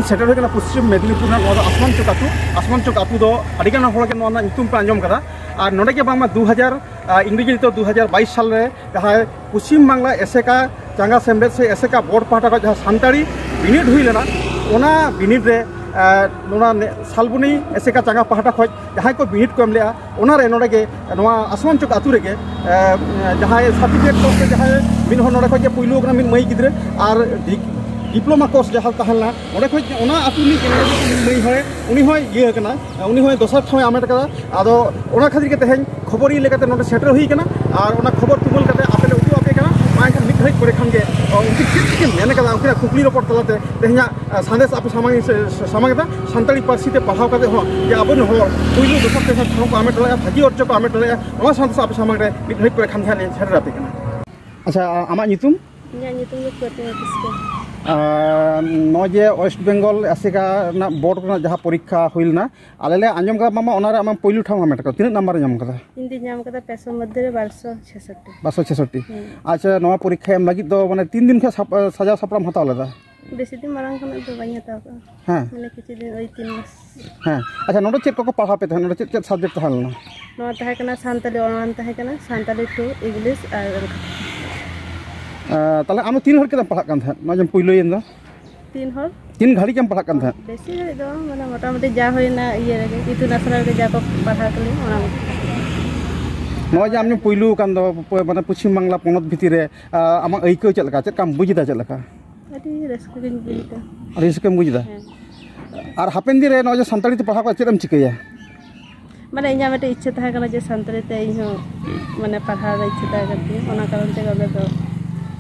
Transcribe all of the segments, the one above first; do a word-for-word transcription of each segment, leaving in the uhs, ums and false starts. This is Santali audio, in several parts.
ᱥᱮᱴᱮᱨ ᱦᱩᱭ ᱠᱟᱱᱟ ᱯᱚᱥᱪᱤᱢ ᱢᱮᱫᱤᱱᱤᱯᱩᱨ ᱨᱮᱱᱟᱜ ᱱᱚᱣᱟ ᱫᱚ ᱟᱥᱢᱟᱱ ᱪᱚᱠ ᱟᱹᱛᱩ᱾ ᱟᱥᱢᱟᱱ ᱪᱚᱠ ᱟᱹᱛᱩ ᱫᱚ ᱟᱹᱰᱤ ᱜᱟᱱ ᱦᱚᱲ ᱜᱮ ᱱᱚᱣᱟ ᱨᱮᱱᱟᱜ ᱧᱩᱛᱩᱢ ᱯᱮ ᱟᱸᱡᱚᱢ ᱠᱟᱫᱟ᱾ ᱟᱨ ᱱᱚᱰᱮ ᱜᱮ ᱵᱟᱝᱢᱟ ᱫᱩ ᱦᱟᱡᱟᱨ, ᱟᱨ, ᱤᱝᱨᱮᱡᱤ ᱱᱤᱛᱚᱜ ᱫᱩ ᱦᱟᱡᱟᱨ ᱵᱟᱭᱤᱥ ᱥᱟᱞ ᱨᱮ ᱡᱟᱦᱟᱸᱭ ᱯᱚᱥᱪᱤᱢ ᱵᱟᱝᱞᱟ ᱮᱥᱮᱠᱟ ᱪᱟᱸᱜᱟ ᱥᱮᱢᱞᱮᱫ ᱥᱮ ᱮᱥᱮᱠᱟ ᱵᱳᱨᱰ ᱯᱟᱦᱴᱟ ᱠᱷᱚᱱ ᱡᱟᱦᱟᱸ ᱥᱟᱱᱛᱟᱲᱤ ᱵᱤᱱᱤᱰ ᱦᱩᱭ ᱞᱮᱱᱟ, ᱚᱱᱟ ᱵᱤᱱᱤᱰ ᱨᱮ, ᱟᱨ, ᱱᱚᱣᱟ ᱱᱮ-, ᱥᱟᱞᱵᱚᱱᱤ ᱮᱥᱮᱠᱟ ᱪᱟᱸᱜᱟ ᱯᱟᱦᱴᱟ ᱠᱷᱚᱱ ᱡᱟᱦᱟᱸᱭ ᱠᱚ ᱵᱤᱱᱤᱰ ᱠᱚ ᱮᱢ ᱞᱮᱜᱼᱟ, ᱚᱱᱟᱨᱮ ᱱᱚᱰᱮ ᱜᱮ ᱱᱚᱣᱟ ᱟᱥᱢᱟᱱ ᱪᱚᱠ ᱟᱹᱛᱩ ᱨᱮᱜᱮ, ᱮ, ᱡᱟᱦᱟᱸᱭ ᱥᱟᱨᱴᱤᱯᱷᱤᱠᱮᱴ ᱠᱳᱨᱥ ᱨᱮ ᱡᱟᱦᱟᱸᱭ ᱢᱤᱫ ᱦᱚᱲ ᱱᱚᱰᱮ ᱠᱷᱚᱱ ᱜᱮ ᱯᱩᱭᱞᱩ ᱟᱠᱟᱱᱟ, ᱢᱤᱫ ᱢᱟᱹᱭ ᱜᱤᱫᱽᱨᱟᱹ, ᱟᱨ ᱰᱤ-, ᱰᱤᱯᱞᱳᱢᱟ ᱠᱳᱨᱥ ᱡᱟᱦᱟᱸ ᱛᱟᱦᱮᱸ ᱞᱮᱱᱟ, ᱚᱸᱰᱮ ᱠᱷᱚᱱ ᱚᱱᱟ ᱟᱹᱛᱩ ᱨᱤᱱᱤᱡ ᱠᱟᱱᱟᱭ, ᱢᱤᱫ ᱢᱟᱹᱭ ᱦᱚᱲ, ᱩᱱᱤ ᱦᱚᱸᱭ ᱤᱭᱟᱹ ᱟᱠᱟᱱᱟ, ᱩᱱᱤ ᱦᱚᱸᱭ ᱫᱚᱥᱟᱨ ᱴᱷᱟᱶ ᱮ ᱦᱟᱢᱮᱴ ᱟᱠᱟᱫᱟ᱾ ᱟᱫᱚ ᱚᱱᱟ ᱠᱷᱟᱹᱛᱤᱨ ᱜᱮ ᱛᱮᱦᱮᱧ ᱠᱷᱚᱵᱚᱨᱤᱭᱟᱹ ᱞᱮᱠᱟᱛᱮ ᱱᱚᱰᱮ ᱥᱮᱴᱮᱨ ᱦᱩᱭ ᱟᱠᱟᱱᱟ, ᱟᱨ ᱚᱱᱟ ᱠᱷᱚᱵᱚᱨ ᱛᱩᱢᱟᱹᱞ ᱠᱟᱛᱮ ᱟᱯᱮ ᱞᱮ ᱩᱫᱩᱜ ᱟᱯᱮ ᱠᱟᱱᱟ᱾ ᱢᱟ ᱮᱱᱠᱷᱟᱱ ᱢᱤᱫ ᱜᱷᱟᱹᱲᱤᱡ ᱯᱚᱨᱮ ᱠᱷᱟᱱ ᱜᱮ, ᱚ, ᱩᱱᱠᱤᱱ ᱪᱮᱫ ᱪᱤᱠᱤᱱ ᱢᱮᱱ ᱟᱠᱟᱫᱟ, ᱩᱱᱠᱤᱱᱟᱜ ᱠᱩᱠᱞᱤ ᱨᱚᱯᱚᱲ ᱛᱟᱞᱟᱛᱮ ᱛᱮᱦᱮᱧᱟᱜ, ᱟ, ᱥᱟᱸᱫᱮᱥ ᱟᱯᱮ ᱥᱟᱢᱟᱝ ᱤᱧ ᱥᱮ-, ᱥᱮ-, ᱥᱟᱢᱟᱝ ᱮᱫᱟ᱾ ᱥᱟᱱᱛᱟᱲᱤ ᱯᱟᱹᱨᱥᱤ ᱛᱮ ᱯᱟᱲᱦᱟᱣ ᱠᱟᱛᱮ ᱦᱚᱸ ᱡᱮ ᱟᱵᱚᱨᱮᱱ ᱦᱚᱲ ᱯᱩᱭᱞᱩ, ᱫᱚᱥᱟᱨ, ᱛᱮᱥᱟᱨ ᱴᱷᱟᱶ ᱠᱚ ᱦᱟᱢᱮᱴ ᱫᱟᱲᱮᱭᱟᱜᱼᱟ, ᱵᱷᱟᱹᱜᱤ ᱚᱨᱡᱚ ᱠᱚ ᱦᱟᱢᱮᱴ ᱫᱟᱲᱮᱭᱟᱜᱼᱟ, ᱱᱚᱣᱟ ᱥᱟᱸᱫᱮᱥ ᱟᱯᱮ ᱥᱟᱢᱟᱝ ᱨᱮ ᱢᱤᱫ ᱜᱷᱟᱹᱲᱤᱡ ᱯᱚᱨᱮ ᱠᱷᱟᱱ ᱜᱮ ᱦᱟᱸᱜ ᱞᱤᱧ ᱥᱮᱴᱮᱨ ᱟᱯᱮ ᱠᱟᱱᱟ᱾ ᱟᱪᱪᱷᱟ, ᱟ-, ᱟᱢᱟᱜ ᱧᱩᱛᱩᱢ? ᱤᱧᱟᱹᱜ ᱧᱩᱛᱩᱢ ᱫᱚ ᱯᱨᱚᱛᱤᱢᱟ ᱠᱤᱥᱠᱩ᱾ ᱟᱨ ᱱᱚᱜᱼᱚᱭ ᱡᱮ ᱳᱭᱮᱥᱴ ᱵᱮᱝᱜᱚᱞ ᱟᱥᱮᱠᱟ ᱨᱮᱱᱟᱜ ᱵᱳᱨᱰ ᱨᱮᱱᱟᱜ ᱡᱟᱦᱟᱸ ᱯᱚᱨᱤᱠᱠᱷᱟ ᱦᱩᱭ ᱞᱮᱱᱟ, ᱟᱞᱮ ᱞᱮ ᱟᱸᱡᱚᱢ ᱠᱟᱫᱟ ᱵᱟᱝᱢᱟ ᱚᱱᱟᱨᱮ ᱟᱢᱟᱜ ᱯᱩᱭᱞᱩ ᱴᱷᱟᱶ ᱦᱟᱢᱮᱴ ᱟᱠᱟᱫᱟ᱾ ᱛᱤᱱᱟᱹᱜ ᱱᱟᱢᱵᱟᱨ ᱮ ᱧᱟᱢ ᱠᱟᱫᱟ? ᱤᱧ ᱫᱚᱧ ᱧᱟᱢ ᱠᱟᱫᱟ ᱯᱮᱥᱚ ᱢᱚᱫᱽᱫᱷᱮ ᱨᱮ ᱵᱟᱨᱥᱚ ᱪᱷᱮᱥᱚᱴᱴᱤ᱾ ᱵᱟᱨᱥᱚ ᱪᱷᱮᱥᱚᱴᱴᱤ᱾ ᱦᱮᱸ᱾ ᱟᱪᱪᱷᱟ, ᱱᱚᱣᱟ ᱯᱚᱨᱤᱠᱠᱷᱟ ᱮᱢ ᱞᱟᱹᱜᱤᱫ ᱫᱚ ᱢᱟᱱᱮ ᱛᱤᱱ ᱫᱤᱱ ᱠᱷᱚᱱ ᱥᱟᱯ-, ᱥᱟᱡᱟᱣ ᱥᱟᱯᱲᱟᱣ ᱮᱢ ᱦᱟᱛᱟᱣ ᱞᱮᱫᱟ? ᱵᱮᱥᱤ ᱫᱤᱱ ᱢᱟᱲᱟᱝ ᱠᱷᱚᱱᱟᱜ ᱫᱚ ᱵᱟᱹᱧ ᱦᱟᱛᱟᱣ ᱠᱟᱜᱼᱟ᱾ ᱦᱮᱸ᱾ ᱢᱟᱱᱮ ᱠᱤᱪᱷᱩ ᱫᱤᱱ, ᱳᱭ ᱛᱤᱱ ᱢᱟᱥ᱾ ᱦᱮᱸ᱾ ᱟᱪᱪᱷᱟ, ᱱᱚᱰᱮ ᱪᱮᱫ ᱠᱚᱠᱚ ᱯᱟᱲᱦᱟᱣ ᱯᱮ ᱛᱟᱦᱮᱸᱫ? ᱱᱚᱰᱮ ᱪᱮᱫ ᱪᱮᱫ subject ᱛᱟᱦᱮᱸ ᱞᱮᱱᱟ? ᱱᱚᱣᱟ ᱛᱟᱦᱮᱸ ᱠᱟᱱᱟ ᱥᱟᱱᱛᱟᱞᱤ ᱚᱱᱟᱱ ᱛᱟᱦᱮᱸ ᱠᱟᱱᱟ, ᱥᱟᱱᱛᱟᱞᱤ ᱴᱩ, ᱤᱝᱞᱤᱥ ᱟᱨ ᱚᱞ ᱠᱟᱛᱷᱟ᱾ ᱮᱸ, ᱛᱟᱦᱞᱮ ᱟᱢ ᱫᱚ ᱛᱤᱱ ᱜᱷᱟᱹᱲᱤᱡ ᱠᱟᱛᱮᱢ ᱯᱟᱲᱦᱟᱜ ᱠᱟᱱ ᱛᱟᱦᱮᱸᱫ, ᱱᱚᱜᱼᱚᱭ ᱡᱮᱢ ᱯᱩᱭᱞᱩᱭᱮᱱ ᱫᱚ? ᱛᱤᱱ ᱦᱚᱲ? ᱛᱤᱱ ᱜᱷᱟᱹᱲᱤᱡ ᱮᱢ ᱯᱟᱲᱦᱟᱜ ᱠᱟᱱ ᱛᱟᱦᱮᱸᱫ? ᱵᱮᱥᱤ ᱜᱷᱟᱹᱲᱤᱡ ᱫᱚ ᱵᱟᱝ, ᱢᱟᱱᱮ ᱢᱚᱴᱟᱢᱩᱴᱤ ᱡᱟ ᱦᱩᱭᱱᱟ ᱤᱭᱟᱹ ᱨᱮᱜᱮ, ᱤᱛᱩᱱ ᱟᱥᱲᱟ ᱨᱮᱜᱮ ᱡᱟ ᱠᱚ ᱯᱟᱲᱦᱟᱣ ᱠᱟᱹᱞᱤᱧ ᱚᱱᱟ ᱢᱚᱛᱚ᱾ ᱱᱚᱜᱼᱚᱭ ᱡᱮ ᱟᱢ ᱡᱮᱢ ᱯᱩᱭᱞᱩ ᱟᱠᱟᱱ ᱫᱚ, ᱯᱚ-, ᱢᱟᱱᱮ ᱯᱚᱪᱷᱤᱢ ᱵᱟᱝᱞᱟ ᱯᱚᱱᱚᱛ ᱵᱷᱤᱛᱤᱨ ᱨᱮ, ᱟ, ᱟᱢᱟᱜ ᱟᱹᱭᱠᱟᱹᱣ ᱪᱮᱫ ᱞᱮᱠᱟ? ᱪᱮᱫ ᱞᱮᱠᱟᱢ ᱵᱩᱡᱽ ᱮᱫᱟ, ᱪᱮᱫ ᱞᱮᱠᱟ? ᱟᱹᱰᱤ ᱨᱟᱹᱥᱠᱟᱹ ᱜᱤᱧ ᱵᱩᱡᱽ ᱮᱫᱟ᱾ ᱟᱹᱰᱤ ᱨᱟᱹᱥᱠᱟᱹᱢ ᱵᱩᱡᱽ ᱮᱫᱟ? ᱦᱮᱸ᱾ ᱟᱨ ᱦᱟᱯᱮᱱ ᱫᱤᱱ ᱨᱮ ᱱᱚᱜᱼᱚᱭ ᱡᱮ ᱥᱟᱱᱛᱟᱲᱤ ᱛᱮ ᱯᱟᱲᱦᱟᱣ ᱠᱟᱛᱮ ᱪᱮᱫ ᱮᱢ ᱪᱤᱠᱟᱹᱭᱟ? ᱢᱟᱱᱮ ᱤᱧᱟᱹᱜ ᱢᱤᱫᱴᱮᱡ ᱤᱪᱪᱷᱟᱹ ᱛᱟᱦᱮᱸ ᱠᱟᱱᱟ ᱡᱮ ᱥᱟᱱᱛᱟᱲᱤ ᱛᱮ ᱤᱧᱦᱚᱸ ᱢᱟᱱᱮ ᱯᱟᱲᱦᱟᱣ ᱨᱮ ᱤᱪᱪᱷᱟᱹ ᱛᱟᱦᱮᱸ ᱠᱟᱱ ᱛᱤᱧᱟᱹ, ᱚᱱᱟ ᱠᱟᱨᱚᱱ ᱛᱮᱜᱮ ᱚᱸᱰᱮ ᱫᱚ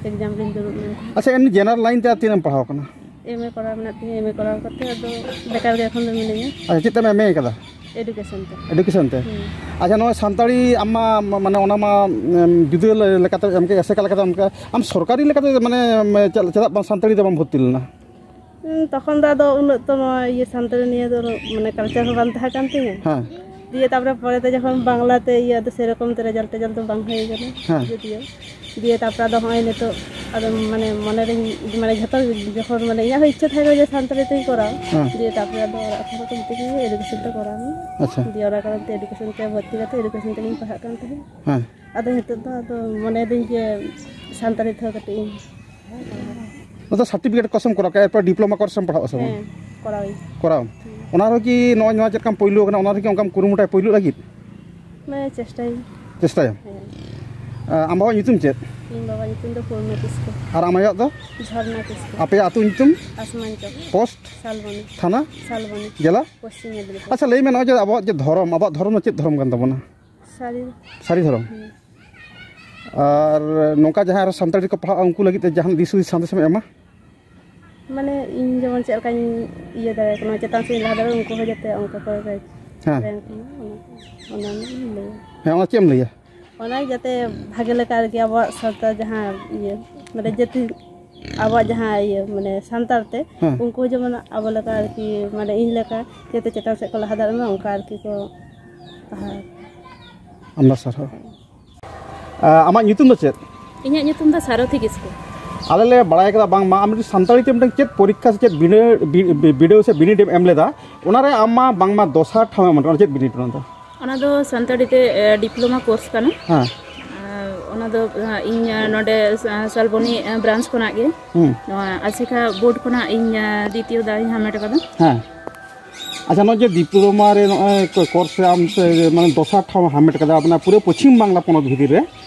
exam ᱨᱤᱧ ᱫᱩᱲᱩᱵ ᱞᱮᱱ ᱛᱟᱦᱮᱸᱫ᱾ ᱟᱪᱪᱷᱟ, ᱮᱢᱱᱤ general line ᱛᱮ ᱟᱨ ᱛᱤᱱᱟᱹᱜ ᱮᱢ ᱯᱟᱲᱦᱟᱣ ᱠᱟᱱᱟ? M A ᱠᱚᱨᱟᱣ ᱢᱮᱱᱟᱜ ᱛᱤᱧᱟᱹ, M A ᱠᱚᱨᱟᱣ ᱠᱟᱛᱮ ᱟᱫᱚ ᱵᱮᱠᱟᱨ ᱜᱮ ᱮᱠᱷᱚᱱ ᱫᱚ ᱢᱤᱱᱟᱹᱧᱟ᱾ ᱟᱪᱪᱷᱟ, ᱪᱮᱫ ᱛᱮᱢ M A ᱠᱟᱫᱟ? Education ᱛᱮ᱾ Education ᱛᱮ? ᱦᱩᱸ᱾ ᱟᱪᱪᱷᱟ, ᱱᱚᱣᱟ ᱥᱟᱱᱛᱟᱲᱤ ᱟᱢ ᱢᱟ, ᱢᱟ-, ᱢᱟᱱᱮ ᱚᱱᱟ ᱢᱟ, ᱮᱢ, ᱡᱩᱫᱟᱹ ᱞᱮ-, ᱞᱮᱠᱟᱛᱮ ᱮᱢ ᱠᱮᱫ, ᱮᱥᱮᱠᱟ ᱞᱮᱠᱟᱛᱮ ᱮᱢ ᱠᱮᱫ, ᱟᱢ ᱥᱚᱨᱠᱟᱨᱤ ᱞᱮᱠᱟᱛᱮ ᱢᱟᱱᱮ, ᱮᱢ, ᱪᱮᱫ, ᱪᱮᱫᱟᱜ ᱵᱟᱝ ᱥᱟᱱᱛᱟᱲᱤ ᱛᱮ ᱵᱟᱢ ᱵᱷᱚᱨᱛᱤ ᱞᱮᱱᱟ? ᱦᱩᱸ, ᱛᱚᱠᱷᱚᱱ ᱫᱚ ᱟᱫᱚ ᱩᱱᱟᱹᱜ ᱛᱚ ᱱᱚᱣᱟ ᱤᱭᱟᱹ ᱥᱟᱱᱛᱟᱲᱤ ᱱᱤᱭᱮ ᱫᱚ ᱩᱱᱟᱹᱜ ᱢᱟᱱᱮ culture ᱦᱚᱸ ᱵᱟᱝ ᱛᱟᱦᱮᱸ ᱠᱟᱱ ᱛᱤᱧᱟᱹ᱾ ᱦᱮᱸ᱾ ᱫᱤᱭᱮ ᱛᱟᱯᱚᱨᱮ ᱯᱚᱨᱮᱛᱮ ᱡᱚᱠᱷᱚᱱ ᱵᱟᱝᱞᱟᱛᱮ ᱤᱭᱟᱹ, ᱟᱫᱚ ᱥᱮᱨᱚᱠᱚᱢ ᱛᱮ ᱨᱮᱡᱟᱞᱴ ᱴᱮᱡᱟᱞᱴ ᱫᱚ ᱵᱟᱝ ᱦᱩᱭ ᱠᱟᱱᱟ᱾ ᱦᱮᱸ᱾ ᱡᱩᱫᱤᱭᱳ ᱫᱤᱭᱮ ᱛᱟᱯᱚᱨᱮ ᱟᱫᱚ ᱦᱚᱸᱜᱼᱚᱭ ᱱᱤᱛᱚᱜ ᱟᱫᱚ ᱢᱟᱱᱮ ᱢᱚᱱᱮ ᱨᱮᱧ ᱢᱟᱱᱮ ᱡᱷᱚᱛᱚ ᱡᱚᱠᱷᱚᱱ ᱢᱟᱱᱮ ᱤᱧᱟᱹᱜ ᱦᱚᱸ ᱤᱪᱪᱷᱟᱹ ᱛᱟᱦᱮᱸ ᱠᱟᱱᱟ ᱡᱮ ᱥᱟᱱᱛᱟᱲᱤ ᱛᱮᱧ ᱠᱚᱨᱟᱣᱟ᱾ ᱦᱮᱸ᱾ ᱫᱤᱭᱮ ᱛᱟᱯᱚᱨᱮ ᱟᱫᱚ ᱚᱲᱟᱜ ᱠᱷᱚᱱ ᱠᱚ ᱢᱤᱛᱟᱹᱧ ᱠᱟᱱᱟ ᱮᱰᱩᱠᱮᱥᱚᱱ ᱛᱮ ᱠᱚᱨᱟᱣ ᱢᱮ᱾ ᱟᱪᱪᱷᱟ᱾ ᱫᱤᱭᱮ ᱚᱱᱟ ᱠᱟᱨᱚᱱ ᱛᱮ ᱮᱰᱩᱠᱮᱥᱚᱱ ᱛᱮ ᱵᱷᱚᱨᱛᱤ ᱠᱟᱛᱮ ᱮᱰᱩᱠᱮᱥᱚᱱ ᱛᱮᱜᱤᱧ ᱯᱟᱲᱦᱟᱜ ᱠᱟᱱ ᱛᱟᱦᱮᱸᱫ᱾ ᱦᱮᱸ᱾ ᱟᱫᱚ ᱱᱤᱛᱚᱜ ᱫᱚ ᱟᱫᱚ ᱢᱚᱱᱮᱭᱮᱫᱟᱹᱧ ᱡᱮ ᱥᱟᱱᱛᱟᱲᱤ ᱛᱮᱦᱚᱸ ᱠᱟᱹᱴᱤᱡ ᱤᱧ ᱱᱚᱛᱮ ᱥᱟᱨᱴᱤᱯᱷᱤᱠᱮᱴ ᱠᱳᱨᱥ ᱮᱢ ᱠᱚᱨᱟᱣ ᱠᱮᱫᱟ, ᱮᱨᱯᱚᱨ ᱰᱤᱯᱞᱳᱢᱟ ᱠᱳᱨᱥ ᱮᱢ ᱯᱟᱲᱦᱟᱜᱼᱟ ᱥᱮ ᱵᱟᱝ? ᱦᱮᱸ, ᱠᱚᱨᱟᱣ ᱟᱹᱧ᱾ ᱠᱚᱨᱟᱣ᱾ ᱦᱮᱸ᱾ ᱚᱱᱟ ᱨᱮᱦᱚᱸ ᱠᱤ ᱱᱚᱜᱼᱚᱭ ᱱᱚᱣᱟ ᱪᱮᱫ ᱞᱮᱠᱟᱢ ᱯᱳᱭᱞᱳ ᱟᱠᱟᱱᱟ, ᱚᱱᱟ ᱨᱮᱦᱚᱸ ᱠᱤ ᱚᱱᱠᱟᱢ ᱠᱩᱨᱩᱢᱩᱴᱩᱭᱟ ᱯᱳᱭᱞᱳ ᱞᱟᱹᱜᱤᱫ? ᱢᱟᱱᱮ ᱪᱮᱥᱴᱟᱭᱟᱹᱧ᱾ ᱪᱮᱥᱴᱟᱭᱟᱢ? ᱦᱮᱸ᱾ ᱟ, ᱟᱢ ᱵᱟᱵᱟᱣᱟᱜ ᱧᱩᱛᱩᱢ ᱪᱮᱫ? ᱤᱧ ᱵᱟᱵᱟᱣᱟᱜ ᱧᱩᱛᱩᱢ ᱫᱚ ᱯᱩᱨᱱᱚ ᱠᱤᱥᱠᱩ᱾ ᱟᱨ ᱟᱢ ᱟᱭᱳᱣᱟᱜ ᱫᱚ? ᱡᱷᱚᱨᱱᱟ ᱠᱤᱥᱠᱩ᱾ ᱟᱯᱮᱭᱟᱜ ᱟᱹᱛᱩ ᱧᱩᱛᱩᱢ? ᱟᱥᱢᱟᱱ ᱪᱚᱠ᱾ ᱯᱳᱥᱴ? ᱥᱟᱞᱵᱚᱱᱤ᱾ ᱛᱷᱟᱱᱟ? ᱥᱟᱞᱵᱚᱱᱤ᱾ ᱡᱮᱞᱟ? ᱯᱚᱥᱪᱤᱢ ᱢᱮᱫᱤᱱᱤᱯᱩᱨ᱾ ᱟᱪᱪᱷᱟ, ᱞᱟᱹᱭ ᱢᱮ, ᱱᱚᱜᱼᱚᱭ ᱡᱮ ᱟᱵᱚᱣᱟᱜ ᱡᱮ ᱫᱷᱚᱨᱚᱢ, ᱟᱵᱚᱣᱟᱜ ᱫᱷᱚᱨᱚᱢ ᱫᱚ ᱪᱮᱫ ᱫᱷᱚᱨᱚᱢ ᱠᱟᱱ ᱛᱟᱵᱚᱱᱟ? ᱥᱟᱹᱨᱤ᱾ ᱥᱟᱹᱨᱤ ᱫᱷᱚᱨᱚᱢ? ᱦᱮᱸ᱾ ᱟᱨ ᱱᱚᱝᱠᱟ ᱡᱟᱦᱟᱸᱭ ᱟᱨᱚ ᱥᱟᱱᱛᱟᱲᱤ ᱛᱮᱠᱚ ᱯᱟᱲᱦᱟᱜᱼᱟ, ᱩᱱᱠᱩ ᱞᱟᱹᱜᱤᱫ ᱛᱮ ᱡᱟᱦᱟᱱ ᱫᱤᱥ ᱦᱩᱫᱤᱥ ᱥᱟᱸᱫᱮᱥ ᱮᱢ ᱮᱢᱟ? ᱢᱟᱱᱮ ᱤᱧ ᱡᱮᱢᱚᱱ ᱪᱮᱫ ᱞᱮᱠᱟᱧ ᱤᱭᱟᱹ ᱫᱟᱲᱮᱭᱟᱜ ᱠᱟᱱᱟ, ᱪᱮᱛᱟᱱ ᱥᱮᱫ ᱤᱧ ᱞᱟᱦᱟ ᱫᱟᱲᱮᱭᱟᱜᱼᱟ, ᱩᱱᱠᱩ ᱦᱚᱸ ᱡᱟᱛᱮ ᱚᱱᱠᱟ ᱠᱚ ᱦᱮᱸ᱾ ᱨᱮᱝᱠ ᱢᱟ, ᱚᱱᱟ, ᱚᱱᱟ ᱜᱮᱧ ᱞᱟᱹᱭᱟ᱾ ᱦᱮᱸ, ᱚᱱᱟ ᱪᱮᱫ ᱮᱢ ᱞᱟᱹᱭᱟ? ᱚᱱᱟ ᱡᱟᱛᱮ ᱵᱷᱟᱜᱮ ᱞᱮᱠᱟ ᱟᱨᱠᱤ ᱟᱵᱚᱣᱟᱜ ᱥᱟᱶᱛᱟ ᱡᱟᱦᱟᱸ ᱤᱭᱟᱹ, ᱢᱟᱱᱮ ᱡᱟᱹᱛᱤ, ᱟᱵᱚᱣᱟᱜ ᱡᱟᱦᱟᱸ ᱤᱭᱟᱹ, ᱢᱟᱱᱮ ᱥᱟᱱᱛᱟᱲ ᱛᱮ, ᱦᱮᱸ᱾ ᱩᱱᱠᱩ ᱡᱮᱢᱚᱱ ᱟᱵᱚ ᱞᱮᱠᱟ ᱟᱨᱠᱤ, ᱢᱟᱱᱮ ᱤᱧ ᱞᱮᱠᱟ ᱡᱟᱛᱮ ᱪᱮᱛᱟᱱ ᱥᱮᱫ ᱠᱚ ᱞᱟᱦᱟ ᱫᱟᱲᱮᱭᱟᱜ ᱢᱟ, ᱚᱱᱠᱟ ᱟᱨᱠᱤ ᱠᱚ ᱯᱟᱲᱦᱟᱣ᱾ ᱟᱢᱫᱟ ᱥᱟᱨᱦᱟᱣ᱾ ᱟ, ᱟᱢᱟᱜ ᱧᱩᱛᱩᱢ ᱫᱚ ᱪᱮᱫ? ᱤᱧᱟᱹᱜ ᱧᱩᱛᱩᱢ ᱫᱚ ᱥᱟᱨᱚᱛᱷᱤ ᱠᱤᱥᱠᱩ᱾ ᱟᱞᱮ ᱞᱮ ᱵᱟᱲᱟᱭ ᱠᱟᱫᱟ ᱵᱟᱝᱢᱟ ᱟᱢ ᱢᱤᱫᱴᱤᱡ ᱥᱟᱱᱛᱟᱲᱤ ᱛᱮ ᱢᱤᱫᱴᱟᱝ ᱪᱮᱫ ᱯᱚᱨᱤᱠᱠᱷᱟ ᱥᱮ ᱪᱮᱫ ᱵᱤᱱᱤᱰ, ᱵᱤ-, ᱵᱤ-, ᱵᱤᱰᱟᱹᱣ ᱥᱮ ᱵᱤᱱᱤᱰ ᱮᱢ ᱮᱢ ᱞᱮᱫᱟ, ᱚᱱᱟᱨᱮ ᱟᱢ ᱢᱟ ᱵᱟᱝᱢᱟ ᱫᱚᱥᱟᱨ ᱴᱷᱟᱶ ᱮᱢ ᱦᱟᱢᱮᱴ ᱠᱟᱫᱟ᱾ ᱚᱱᱟ ᱪᱮᱫ ᱵᱤᱱᱤᱰ ᱚᱱᱟ ᱫᱚ? ᱚᱱᱟ ᱫᱚ ᱥᱟᱱᱛᱟᱲᱤ ᱛᱮ, ᱮ, ᱰᱤᱯᱞᱳᱢᱟ ᱠᱳᱨᱥ ᱠᱟᱱᱟ᱾ ᱦᱮᱸ᱾ ᱟᱨ ᱚᱱᱟ ᱫᱚ, ᱮ, ᱤᱧ, ᱮ, ᱱᱚᱰᱮ ᱥᱟ-, ᱥᱟᱞᱵᱚᱱᱤ, ᱮ, ᱵᱨᱟᱧᱪ ᱠᱷᱚᱱᱟᱜ ᱜᱮ, ᱦᱩᱸ᱾ ᱱᱚᱣᱟ ᱟᱥᱮᱠᱟ ᱵᱳᱨᱰ ᱠᱷᱚᱱᱟᱜ ᱤᱧ, ᱮ, ᱫᱤᱛᱤᱭᱚ ᱫᱟᱣ ᱤᱧ ᱦᱟᱢᱮᱴ ᱟᱠᱟᱫᱟ᱾ ᱦᱮᱸ᱾ ᱟᱪᱪᱷᱟ, ᱱᱚᱜᱼᱚᱭ ᱡᱮ ᱰᱤᱯᱞᱳᱢᱟ ᱨᱮ ᱱᱚᱜᱼᱚᱭ ᱠᱳ-, ᱠᱳᱨᱥ ᱨᱮ ᱟᱢ ᱥᱮ, ᱢᱟᱱᱮ ᱫᱚᱥᱟᱨ ᱴᱷᱟᱶ ᱦᱟᱢᱮᱴ ᱠᱟᱫᱟ, ᱢᱟᱱᱮ ᱯᱩᱨᱟᱹ ᱯᱚᱪᱷᱤᱢ ᱵᱟᱝᱞᱟ ᱯᱚᱱᱚᱛ ᱵᱷᱤᱛᱤᱨ ᱨᱮ,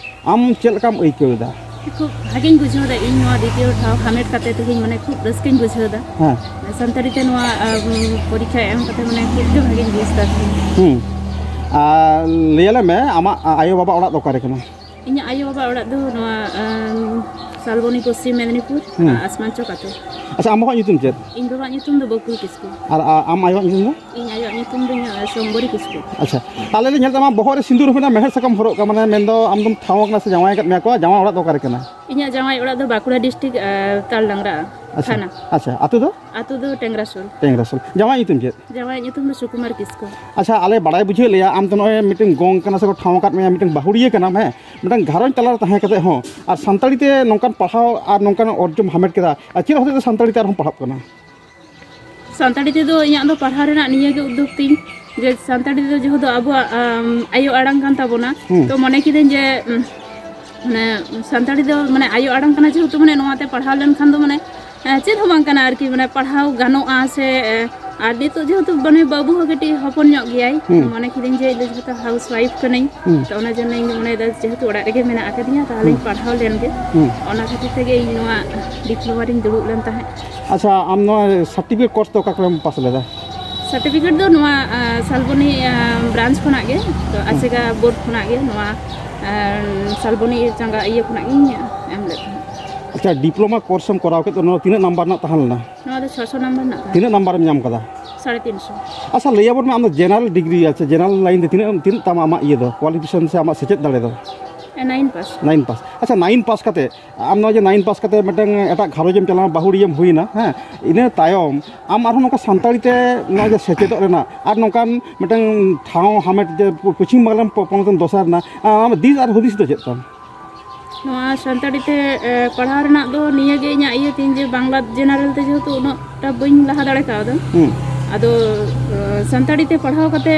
ᱟᱢ ᱪᱮᱫ ᱞᱮᱠᱟᱢ ᱟᱹᱭᱠᱟᱹᱣ ᱮᱫᱟ? ᱠᱷᱩᱵ ᱵᱷᱟᱜᱮᱧ ᱵᱩᱡᱷᱟᱹᱣ ᱮᱫᱟ, ᱤᱧ ᱱᱚᱣᱟ ᱫᱤᱛᱤᱭᱚ ᱴᱷᱟᱶ ᱦᱟᱢᱮᱴ ᱠᱟᱛᱮ ᱛᱮᱦᱮᱧ, ᱢᱟᱱᱮ, ᱠᱷᱩᱵ ᱨᱟᱹᱥᱠᱟᱹᱧ ᱵᱩᱡᱷᱟᱹᱣ ᱮᱫᱟ᱾ ᱦᱮᱸ᱾ ᱥᱟᱱᱛᱟᱲᱤ ᱛᱮ ᱱᱚᱣᱟ, ᱟᱢ, ᱯᱚᱨᱤᱠᱠᱷᱟ ᱮᱢ ᱠᱟᱛᱮ, ᱢᱟᱱᱮ, ᱠᱷᱩᱵ ᱜᱮ ᱵᱷᱟᱜᱮᱧ ᱵᱩᱡᱽ ᱮᱫᱟ ᱛᱮᱦᱮᱧ᱾ ᱦᱩᱸ᱾ ᱟᱨ ᱞᱟᱹᱭ ᱟᱞᱮ ᱢᱮ, ᱟᱢᱟᱜ ᱟᱭᱳ ᱵᱟᱵᱟ ᱚᱲᱟᱜ ᱫᱚ ᱚᱠᱟᱨᱮ ᱠᱟᱱᱟ? ᱤᱧᱟᱹᱜ ᱟᱭᱳ ᱵᱟᱵᱟ ᱚᱲᱟᱜ ᱫᱚ ᱱᱚᱣᱟ, ᱟᱢ, ᱥᱟᱞᱵᱚᱱᱤ, ᱯᱚᱥᱪᱤᱢ ᱢᱮᱫᱤᱱᱤᱯᱩᱨ, ᱦᱩᱸ᱾ ᱟᱥᱢᱟᱱ ᱪᱚᱠ ᱟᱛᱳ᱾ ᱟᱪᱪᱷᱟ, ᱟᱢ ᱵᱟᱵᱟᱣᱟᱜ ᱧᱩᱛᱩᱢ ᱪᱮᱫ? ᱤᱧ ᱵᱟᱵᱟᱣᱟᱜ ᱧᱩᱛᱩᱢ ᱫᱚ ᱵᱚᱠᱩᱞ ᱠᱤᱥᱠᱩ᱾ ᱟᱨ ᱟ-, ᱟᱢ ᱟᱭᱳᱣᱟᱜ ᱧᱩᱛᱩᱢ ᱫᱚ? ᱤᱧ ᱟᱭᱳᱣᱟᱜ ᱧᱩᱛᱩᱢ ᱫᱚ, ᱤᱧᱟᱹᱜ, ᱥᱚᱢᱵᱚᱨᱤ ᱠᱤᱥᱠᱩ᱾ ᱟᱪᱪᱷᱟ, ᱟᱞᱮ ᱞᱮ ᱧᱮᱞ ᱛᱟᱢᱟ ᱵᱚᱦᱚᱜ ᱨᱮ ᱥᱤᱸᱫᱩᱨ ᱦᱚᱸ ᱢᱮᱱᱟᱜᱼᱟ, ᱢᱮᱲᱦᱮᱫ ᱥᱟᱠᱟᱢ ᱦᱚᱨᱚᱜ ᱠᱟᱜ, ᱢᱟᱱᱮ ᱢᱮᱱᱫᱚ ᱟᱢ ᱫᱚᱢ ᱴᱷᱟᱶ ᱠᱟᱱᱟ ᱥᱮ ᱡᱟᱶᱟᱭ ᱟᱠᱟᱫ ᱢᱮᱭᱟ ᱠᱚ, ᱡᱟᱶᱟᱭ ᱚᱲᱟᱜ ᱫᱚ ᱚᱠᱟᱨᱮ ᱠᱟᱱᱟ? ᱤᱧᱟᱹᱜ ᱡᱟᱶᱟᱭ ᱚᱲᱟᱜ ᱫᱚ ᱵᱟᱸᱠᱩᱲᱟ ᱰᱤᱥᱴᱨᱤᱠᱴ, ᱟᱨ, ᱛᱟᱞᱰᱟᱝᱨᱟ ᱟᱪᱪᱷᱟ᱾ ᱛᱷᱟᱱᱟ᱾ ᱟᱪᱪᱷᱟ, ᱟᱹᱛᱩ ᱫᱚ? ᱟᱹᱛᱩ ᱫᱚ ᱴᱮᱝᱨᱟᱥᱳᱞ᱾ ᱴᱮᱝᱨᱟᱥᱳᱞ᱾ ᱡᱟᱶᱟᱭ ᱧᱩᱛᱩᱢ ᱪᱮᱫ? ᱡᱟᱶᱟᱭᱟᱜ ᱧᱩᱛᱩᱢ ᱫᱚ ᱥᱩᱠᱩᱢᱟᱨ ᱠᱤᱥᱠᱩ᱾ ᱟᱪᱪᱷᱟ, ᱟᱞᱮ ᱵᱟᱲᱟᱭ ᱵᱩᱡᱷᱟᱹᱣ ᱞᱮᱭᱟ, ᱟᱢ ᱫᱚ ᱱᱚᱜᱼᱚᱭ ᱢᱤᱫᱴᱮᱱ ᱜᱚᱝ ᱠᱟᱱᱟ ᱥᱮ ᱠᱚ ᱴᱷᱟᱶ ᱟᱠᱟᱫ ᱢᱮᱭᱟ, ᱢᱤᱫᱴᱮᱱ ᱵᱟᱹᱦᱩᱲᱤᱭᱟᱹ ᱠᱟᱱᱟᱢ, ᱦᱮᱸ, ᱢᱤᱫᱴᱟᱝ ᱜᱷᱟᱨᱚᱸᱡᱽ ᱛᱟᱞᱟᱨᱮ ᱛᱟᱦᱮᱸ ᱠᱟᱛᱮ ᱦᱚᱸ ᱟᱨ ᱥᱟᱱᱛᱟᱲᱤ ᱛᱮ ᱱᱚᱝᱠᱟᱱ ᱯᱟᱲᱦᱟᱣ ᱟᱨ ᱱᱚᱝᱠᱟᱱ ᱚᱨᱡᱚᱢ ᱦᱟᱢᱮᱴ ᱠᱮᱫᱟ, ᱟᱨ ᱪᱮᱫ ᱦᱚᱛᱮᱡ ᱛᱮ ᱥᱟᱱᱛᱟᱲᱤ ᱛᱮ ᱟᱨᱦᱚᱸ ᱯᱟᱲᱦᱟᱜ ᱠᱟᱱᱟ? ᱥᱟᱱᱛᱟᱲᱤ ᱛᱮᱫᱚ ᱤᱧᱟᱹᱜ ᱫᱚ ᱯᱟᱲᱦᱟᱣ ᱨᱮᱱᱟᱜ ᱱᱤᱭᱟᱹ ᱜᱮ ᱩᱫᱽᱫᱳᱜᱽ ᱛᱤᱧ, ᱡᱮ ᱥᱟᱱᱛᱟᱲᱤ ᱫᱚ ᱡᱮᱦᱮᱛᱩ ᱟᱵᱚᱣᱟᱜ, ᱟᱢ, ᱟᱭᱳ ᱟᱲᱟᱝ ᱠᱟᱱ ᱛᱟᱵᱚᱱᱟ, ᱦᱩᱸ᱾ ᱛᱚ ᱢᱚᱱᱮ ᱠᱤᱫᱟᱹᱧ ᱡᱮ, ᱩᱢ, ᱢᱟᱱᱮ, ᱥᱟᱱᱛᱟᱲᱤ ᱫᱚ, ᱢᱟᱱᱮ, ᱟᱭᱳ ᱟᱲᱟᱝ ᱠᱟᱱᱟ ᱡᱮᱦᱮᱛᱩ, ᱢᱟᱱᱮ, ᱱᱚᱣᱟᱛᱮ ᱯᱟᱲᱦᱟᱣ ᱞᱮᱱᱠᱷᱟᱱ ᱫᱚ, ᱢᱟᱱᱮ, ᱮ, ᱪᱮᱫ ᱦᱚᱸ ᱵᱟᱝ ᱠᱟᱱᱟ ᱟᱨᱠᱤ, ᱢᱟᱱᱮ, ᱯᱟᱲᱦᱟᱣ ᱜᱟᱱᱚᱜᱼᱟ ᱥᱮ, ᱮ, ᱟᱨ ᱱᱤᱛᱚᱜ ᱡᱮᱦᱮᱛᱩ, ᱢᱟᱱᱮ, ᱵᱟᱹᱵᱩ ᱦᱚᱸ ᱠᱟᱹᱴᱤᱡ ᱦᱚᱯᱚᱱ ᱧᱚᱜ ᱜᱮᱭᱟᱭ, ᱦᱩᱸ᱾ ᱢᱚᱱᱮ ᱠᱤᱫᱟᱹᱧ ᱡᱮ ᱤᱧ ᱫᱚ ᱡᱮᱦᱮᱛᱩ ᱦᱟᱣᱩᱥ ᱣᱟᱭᱤᱯ ᱠᱟᱹᱱᱟᱹᱧ, ᱦᱩᱸ᱾ ᱛᱚ ᱚᱱᱟ ᱡᱚᱱᱱᱚ ᱤᱧ ᱫᱚ ᱢᱚᱱᱮᱭᱮᱫᱟ ᱡᱮᱦᱮᱛᱩ ᱚᱲᱟᱜ ᱨᱮᱜᱮ ᱢᱮᱱᱟᱜ ᱟᱠᱟᱫᱤᱧᱟ, ᱛᱟᱦᱚᱞᱮᱧ ᱦᱩᱸ᱾ ᱯᱟᱲᱦᱟᱣ ᱞᱮᱱ ᱜᱮ᱾ ᱦᱩᱸ᱾ ᱚᱱᱟ ᱠᱷᱟᱹᱛᱤᱨ ᱛᱮᱜᱮ ᱤᱧ ᱱᱚᱣᱟ ᱰᱤᱯᱞᱳᱢᱟ ᱨᱤᱧ ᱫᱩᱲᱩᱵ ᱞᱮᱱ ᱛᱟᱦᱮᱸᱫ᱾ ᱟᱪᱪᱷᱟ, ᱟᱢ ᱱᱚᱣᱟ ᱥᱟᱨᱴᱤᱯᱷᱤᱠᱮᱴ ᱠᱳᱨᱥ ᱫᱚ ᱚᱠᱟ ᱠᱚᱨᱮᱢ ᱯᱟᱥ ᱞᱮᱫᱟ? ᱥᱟᱨᱴᱤᱯᱷᱤᱠᱮᱴ ᱫᱚ ᱱᱚᱣᱟ, ᱟ, ᱥᱟᱞᱵᱚᱱᱤ, ᱟ, ᱵᱨᱟᱧᱪ ᱠᱷᱚᱱᱟᱜ ᱜᱮ, ᱛᱚ ᱦᱩᱸ᱾ ᱟᱥᱮᱠᱟ ᱵᱳᱨᱰ ᱠᱷᱚᱱᱟᱜ ᱜᱮ, ᱱᱚᱣᱟ, ᱟ, ᱥᱟᱞᱵᱚᱱᱤ ᱪᱟᱸᱜᱟ ᱤᱭᱟᱹ ᱠᱷᱚᱱᱟᱜ ᱜᱤᱧ ᱮᱢ ᱞᱮᱫ ᱛᱟᱦᱮᱸᱫ᱾ ᱟᱪᱪᱷᱟ, ᱰᱤᱯᱞᱳᱢᱟ ᱠᱳᱨᱥ ᱮᱢ ᱠᱚᱨᱟᱣ ᱠᱮᱫ ᱫᱚ, ᱱᱚᱣᱟ ᱛᱤᱱᱟᱹᱜ ᱱᱟᱢᱵᱟᱨ ᱨᱮᱱᱟᱜ ᱛᱟᱦᱮᱸ ᱞᱮᱱᱟ? ᱱᱚᱣᱟ ᱫᱚ ᱪᱷᱚᱥᱚ ᱱᱟᱢᱵᱟᱨ ᱨᱮᱱᱟᱜ ᱛᱟᱦᱮᱸᱫ᱾ ᱛᱤᱱᱟᱹᱜ ᱱᱟᱢᱵᱟᱨ ᱮᱢ ᱧᱟᱢ ᱠᱟᱫᱟ? ᱥᱟᱲᱮ ᱛᱤᱱᱥᱚ᱾ ᱟᱪᱪᱷᱟ, ᱞᱟᱹᱭ ᱟᱵᱚᱱ ᱢᱮ, ᱟᱢ ᱫᱚ ᱡᱮᱱᱟᱨᱮᱞ ᱰᱤᱜᱽᱨᱤ, ᱟᱪᱪᱷᱟ, ᱡᱮᱱᱟᱨᱮᱞ ᱞᱟᱭᱤᱱ ᱛᱮ ᱛᱤᱱᱟᱹᱜ, ᱛᱤᱱᱟᱹᱜ ᱛᱟᱢ ᱟᱢᱟᱜ ᱤᱭᱟᱹ ᱫᱚ, ᱠᱳᱣᱟᱞᱤᱯᱷᱤᱠᱮᱥᱚᱱ ᱥᱮ ᱟᱢᱟᱜ ᱥᱮᱪᱮᱫ ᱫᱟᱲᱮ ᱫᱚ? ᱮ, ᱱᱟᱭᱤᱱ ᱯᱟᱥ᱾ ᱱᱟᱭᱤᱱ ᱯᱟᱥ᱾ ᱟᱪᱪᱷᱟ, ᱱᱟᱭᱤᱱ ᱯᱟᱥ ᱠᱟᱛᱮ ᱟᱢ ᱱᱚᱜᱼᱚᱭ ᱡᱮ ᱱᱟᱭᱤᱱ ᱯᱟᱥ ᱠᱟᱛᱮ ᱢᱤᱫᱴᱟᱝ ᱮᱴᱟᱜ ᱜᱷᱟᱨᱚᱸᱡᱽ ᱮᱢ ᱪᱟᱞᱟᱣ, ᱵᱟᱹᱦᱩᱲᱤᱭᱟᱹᱢ ᱦᱩᱭᱱᱟ, ᱦᱮᱸ, ᱤᱱᱟᱹ ᱛᱟᱭᱚᱢ ᱟᱢ ᱟᱨᱦᱚᱸ ᱱᱚᱝᱠᱟ ᱥᱟᱱᱛᱟᱲᱤ ᱛᱮ ᱱᱚᱜᱼᱚᱭ ᱡᱮ ᱥᱮᱪᱮᱫᱚᱜ ᱨᱮᱱᱟᱜ ᱟᱨ ᱱᱚᱝᱠᱟᱱ ᱢᱤᱫᱴᱟᱝ ᱴᱷᱟᱶ ᱦᱟᱢᱮᱴ, ᱡᱮ ᱯᱚ-, ᱯᱚᱪᱷᱤᱢ ᱵᱟᱝᱞᱟ ᱯᱚ-, ᱯᱚᱱᱚᱛ ᱮᱢ ᱫᱚᱥᱟᱨ ᱮᱱᱟ, ᱟᱢᱟᱜ ᱫᱤᱥ ᱟᱨ ᱦᱩᱫᱤᱥ ᱫᱚ ᱪᱮᱫ ᱛᱟᱢ? ᱱᱚᱣᱟ ᱥᱟᱱᱛᱟᱲᱤ ᱛᱮ, ᱮ, ᱯᱟᱲᱦᱟᱣ ᱨᱮᱱᱟᱜ ᱫᱚ ᱱᱤᱭᱟᱹ ᱜᱮ ᱤᱧᱟᱹᱜ ᱤᱭᱟᱹ ᱛᱤᱧ ᱡᱮ ᱵᱟᱝᱞᱟ ᱡᱮᱱᱟᱨᱮᱞ ᱛᱮ ᱡᱮᱦᱮᱛᱩ ᱩᱱᱟᱹᱜ ᱴᱟ ᱵᱟᱹᱧ ᱞᱟᱦᱟ ᱫᱟᱲᱮ ᱠᱟᱣᱫᱟ, ᱦᱩᱸ᱾ ᱟᱫᱚ, ᱮ, ᱥᱟᱱᱛᱟᱲᱤ ᱛᱮ ᱯᱟᱲᱦᱟᱣ ᱠᱟᱛᱮ